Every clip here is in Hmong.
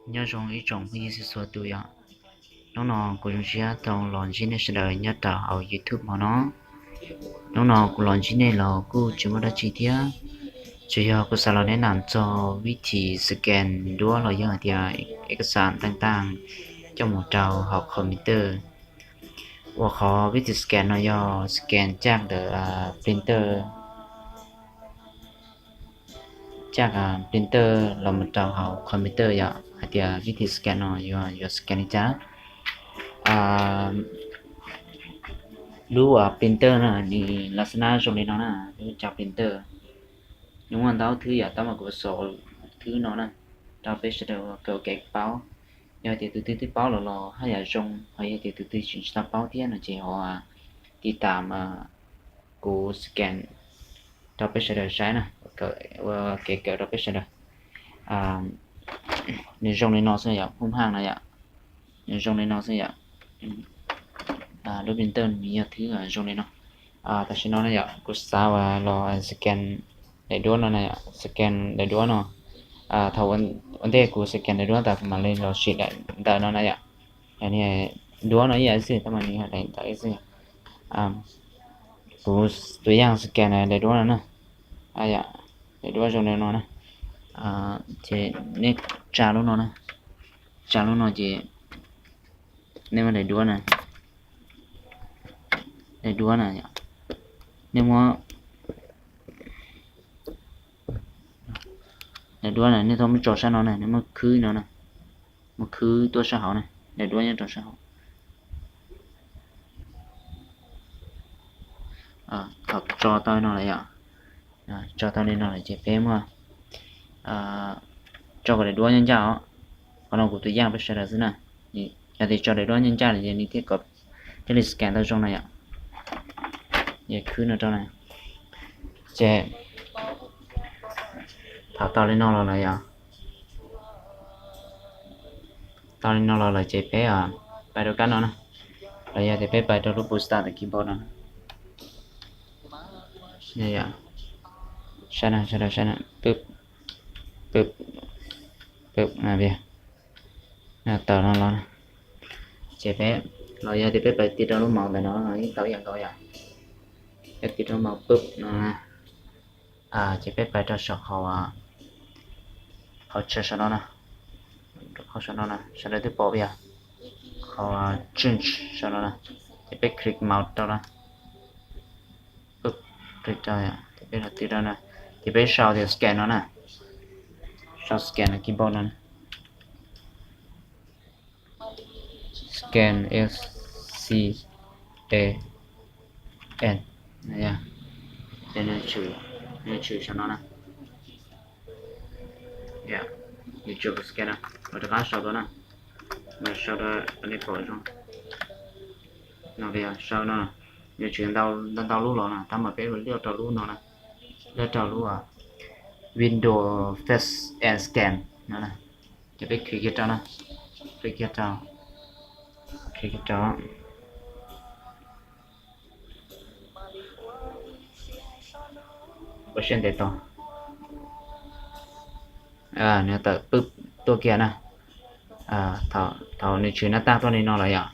Nyob zoo ib tsoom phooj ywg txhua txhua tus yom. Hnub no kuv zoo siab tau los ntsib nej sawv daws nyob rau hauv YouTube hmo no. Hnub no kuv los ntsib nej los kuj tsis muaj dab tsi thiab, tsuas yog kuv xav los neb nam txog vib thim scan duab los yog hais tias ib kas xas ntaaj taaj coj mus rau hauv computer. Ua qhov vib thim scan no yog scan caj ntawm printer, caj printer los mus rau hauv computer yom, hais tias vib thim scan no yuav yuav scan li cas. Lub printer no nws las xab nab zoo li no na, lub caj printer. Nws muaj ntau thwb yom, tab mas kuv xav thwb no na rau peb sawv daws ua kev paub. Yog tias tus twg twb paub los los haj yam zoo, ho yog tias tus twg tseem tsis tau paub thiab no ces ho tiv tam kuv scan rau peb sawv daws saib na, ua kev kawm rau peb sawv daws. Nws zoo li no xwb yom, hub haj no yom, nws zoo li no xwb yom. Lub printer nws yog thwb zoo li no. Tam sim no na yom, kuv xav ua los scan daim duab no na yom, scan daim duab no. Thaum ua ntej kuv scan daim duab tas kuv mam li los sim daim ntawv no na yom. Yog ni, duab no ib yam xwb tab mas nws yog daim ntawv xwb. Kuv tus yaj scan daim duab no na. Daim duab zoo li no na. Ces nej tsa lub no na, tsa lub no ces nej muab daim duab na, daim duab na, nej muab daim duab na, nej tau muab tso sab no na, nej muab khwb no na, muab khwb tuaj sab hauv na, daim duab nyob rau sab hauv. Thaum tso tau li no lawm yom, tso tau li no lawm ces peb muab tso kom daim duab nyob ncaj os. Qhov no kuv tus yaj peb sawv daws xwb na. Yog tias tso daim duab nyob ncaj lawm ces nws thiaj kom thiaj li scan tau zoo na yom. Ces khwb no rau na. Ces thaum tau li no los lawm yom, tau li no los lawm ces peb pais rau kab no na, los yog tias peb pais rau lub push start keyboard no. Saib na, sawv daws saib na, pwb, pwb, pwb, tawm no los. Ces peb, los yog tias peb pais tiv rau lub mouse ntawm no los yeej tau ib yam nkaus yom. Peb tiv rau mouse pwb no, ces peb pais rau saum qhov, qhov tshawv saum no na, qhov saum no na, sawv daws twb pom yom, qhov change saum no na, ces peb click mouse rau na. Click rau, ces peb los tiv rau na, ces peb sau tias scan no na, sau scan keyboard no na. Scan, S C A N. Ces nws tshwm, nws tshwm saum no na. Nws tshwm scan no, los rov qab sau tau na. Mas sau rau nej pom zoo no, sau no, nws tshwm ntau ntau lub los na, tab mas peb ua liaj rau lub no na, liaj rau lub Windows Face and Scan no na. Ces peb click kiag rau na, click kiag rau, click kiag rau. Ua siab ntev tos. Nws tawm pwb tuaj kiag na. Thaum nws tshwm nab taj tuaj li no lawm yom,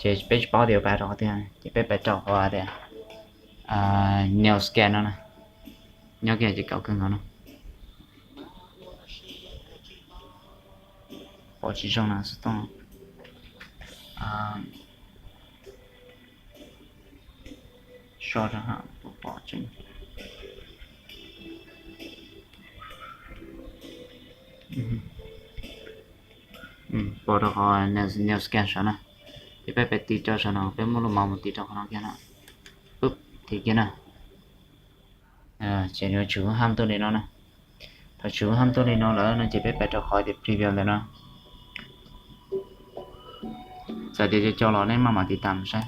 ces peb tsis paub tias pais rau qhov twg, ces peb pais rau qhov tias New Scan no na. Nyob kiag ces kaum kawg nkaus no. Pom tsis zoo na xov tooj. So rau ha, pom tseeb. Pom rau qhov New Scan saum na. Ces peb pais tiv rau saum no, peb muab lub mouse mus tiv rau qhov no kiag na. Pwb, tiv kiag na. Ces nws tshwm haj tuaj li no na. Thaum tshwm haj tuaj li no lawm no ces peb pais rau qhov tias preview ntawm no. Txawm tias co co los nej maj mam tiv tam saib.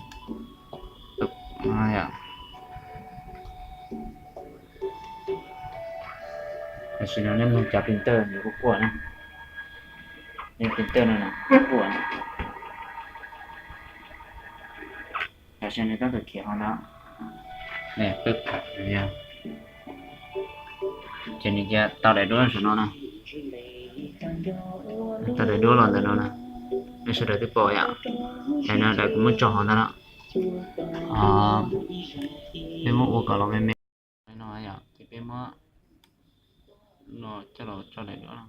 Tam sim no nej mloog cov printer nws kuj quaj na. Nej printer no na, quaj na. Tam sim nws tab tom khiav qhov ntawd. Ces nws cia tau daim duab saum no na. Tau daim duab los ntawm no na, nej sawv daws twb pom yom. Daim no daim kuv muab tso hauv ntawd no. Peb muab ua kom los me me no yom, ces peb muab no coj los tso daim duab no.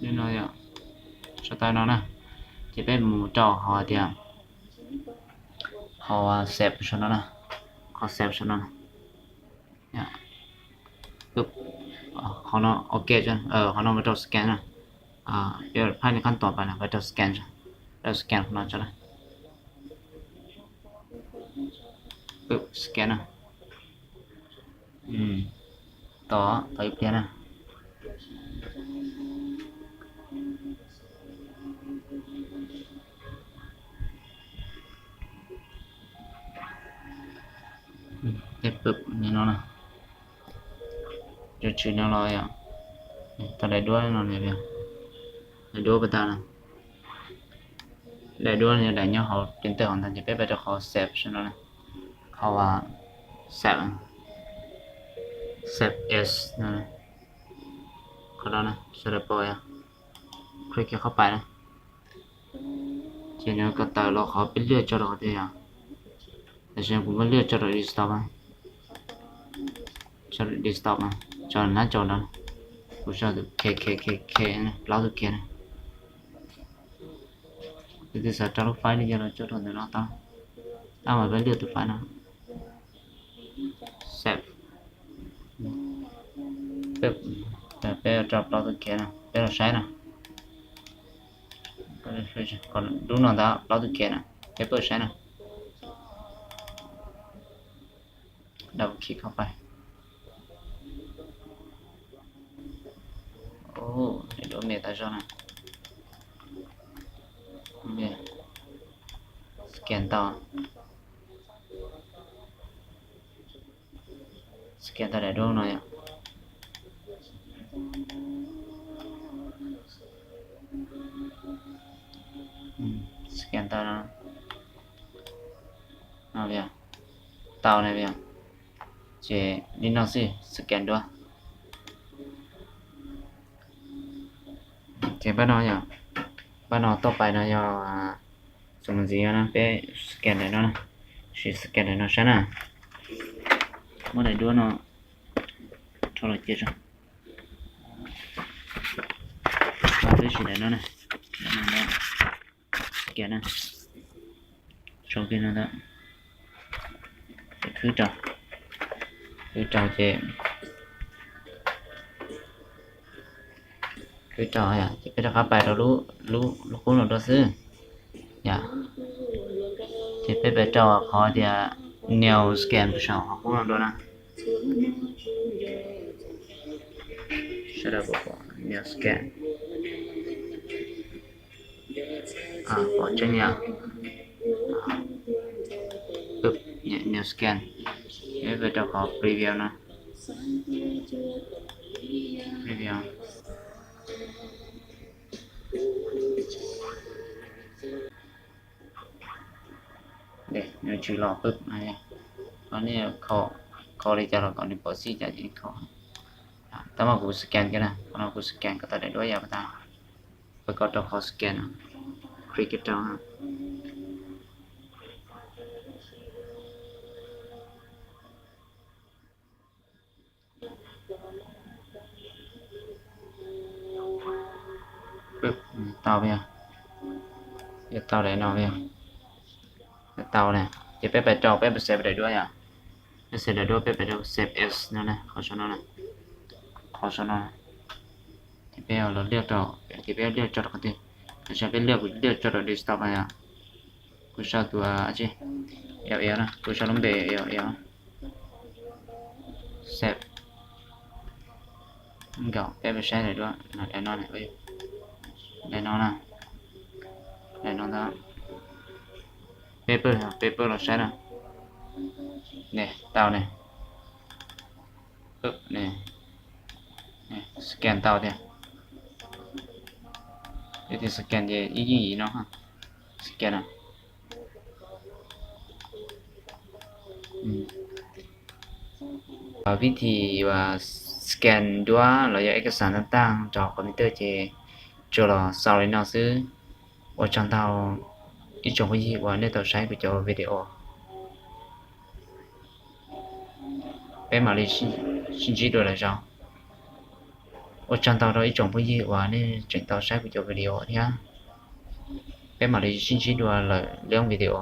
Li no yom, tso tau no na, ces peb mus rau hauv tias hauv save saum no na, qhov save saum no na. Qhov no ok, qhov no mus rau scan na. Peb phaj li qhab tos pas no peb rau scan, rau scan qhov no tso na. Scan na. Tos, tos ib pliag na. Peb pwm li no na. Tsuas tshwm no los yom. Tau daim duab no, daim duab pas tas na. Daim duab yog daim nyob hauv printer hauv ntag, ces peb pais rau qhov save no, qhov save, save as no, qhov no na, sawv daws pom yom. Click qhov pais na. Ces nws kom tawm los qhov peb liaj tso rau qhov tiag yom. Tam sim no kuv muab liaj tso rau desktop, tso desktop, tso nab tso no. Kuv tso tus K K K K, plaub tug K na. Tus twg xav rau lub file li cas los tso rau ntawm no tau. Tab mas peb liaj tus file no. Save. Peb rau plaub tug K na, peb los saib na. Lub no ntawd plaub tug K na, peb pab saib na. Double click qhov pais. Daim duab me tas zog na. Scan tau. Scan tau daim duab no yom. Scan tau no. Tau ne yom. Ces li no xwb, scan duab. Ces pab no yom, pab no toj pais no yog txuas mus ntxiv no na, peb scan daim no na, sim scan daim no saib na. Muab daim duab no rho los cia tso. Peb sim daim no na, daim no scan na. Sau kiag no ntawd, khwb rau, khwb rau ces, khwb rau ces peb rov qab pais rau lub, lub qub no dua xwb. Yom, ces peb pais rau qhov tias new scan pus saum qhov qub no dua na. Sawv daws puas pom new scan? Pom tseeb yom. New scan, peb pais rau qhov preview no. Preview. Nws tsis los pwb no, nej kho, kho li cas los kom nws pom xij cas ces kho. Tab mas kuv scan kiag na, qhov no kuv scan kom tau daim duab yom, pab tas, pab koj rau qhov scan no, click kiag rau. Tau yog, yog tau daim no yog, yog tau na, ces peb pais rau peb save daim duab yom, peb save daim duab peb pais rau save as no na, qhov saum no, qhov saum no, ces peb los liaj rau, ces peb liaj tso rau qhov twg, tam sim no peb liaj, kuv liaj tso rau desktop no yom. Kuv sau tus, tus L L na, kuv sau lub npe L L. Save. Nkaum peb pab saib daim duab, daim no, daim no na, daim no ntag. Peb pab, peb pab los saib na. Ne, tau ne. Scan tau tiag. Ib tug scan ces ib yeej yim no. Scan na. Vib thim uas scan duab los yog ej kas xaj tab taag rau computer ces tsuas los xaus li no xwb. Ua tsaug ntau ib tsoom phooj ywg uas nej tau saib kuv cov video. Peb mam li sib ntsib dua lwm zaus. Ua tsaug ntau rau ib tsoom phooj ywg uas nej tseem tau saib kuv cov video thiab. Peb mam li sib ntsib dua lwm lub video.